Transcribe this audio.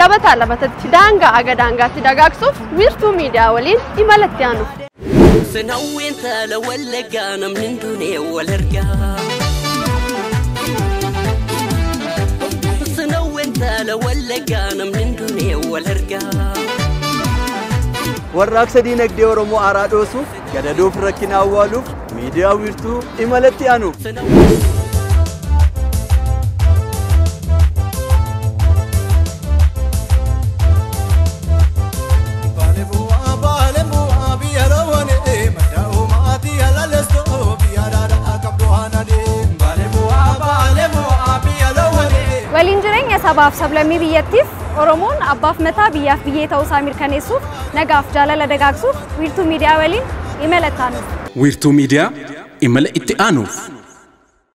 Labataa labatatti, daangaa aga daangaatti dagaagsuuf Wiirtuu Miidiyaa waliin imalatti aanuuf. Sinawwiin taala Wallaggaa namni hin duune wal argaa. Sinawwiin taala Wallaggaa namni hin duune wal argaa. Warraaqsa diinagdee Oromoo aaraa dhoosuuf, gadadoof rakkina awwaaluuf, miidiyaa Wiirtuu imalatti aanuuf. Waliin jireenya sabaaf sablammii biyyattiif, Oromoon abbaaf mataa, biyyaaf biyyee ta'uu isaa mirkaneessuuf, nagaaf jaalala dagaagsuuf Wiirtuu Miidiyaa waliin imala itti aanuuf. Wiirtuu Miidiyaa, imala itti aanuuf.